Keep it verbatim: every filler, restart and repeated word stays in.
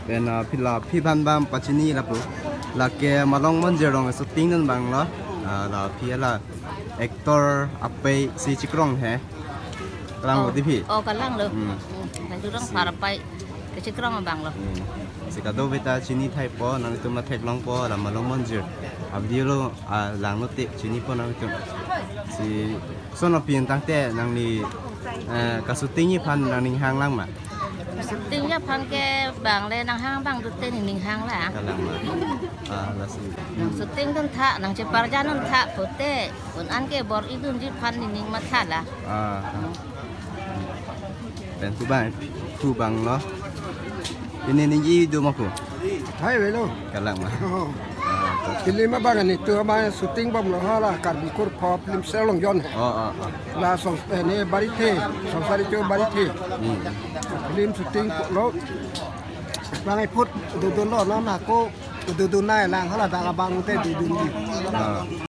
Pen, ah, phi la aphi aphan bang pachini lapu. Lake Malong Monjir along shooting dun abang lo. Ah, la aphi la actor apei si chikrong he. Kalang lo Oh, di phi? Oh, kalang lo. Hmm. Hmm, nang jurong Si- par apei. Kachikrong abang lo. Hmm. Si kadokave ta chini thaipo, nanglitum ta theklongpo, la Malong Monjir. A video lo, ah, langlote chinipo nanglitum. Si koson aphi tangte nangli, eh, ka shooting aphan nangning hang lang ma? Shooting aphan ke bang le nang hang abang dute nening hang la. Kalang ma. Ah, lasi. Nang shooting duntha, nang cheparjan duntha pute. Un an ke bor-i dunji aphan nening matha la. Ah. Pen thu abang, thu abang lo. Pini ningje do ma ko? Hai velo. Kalang ma. Oh. Ah, to. Film abang nelitum abang shooting bomlo hala Karbi Kurpho film Sri Longjon. Oh, oh, oh. La song, eh, ne Barithe, Songsari Cho Barithe. Hmm. Film shooting lo. Bang iput dodon lo non ako dodon nai lang hala dak abang te dodon di. Ah.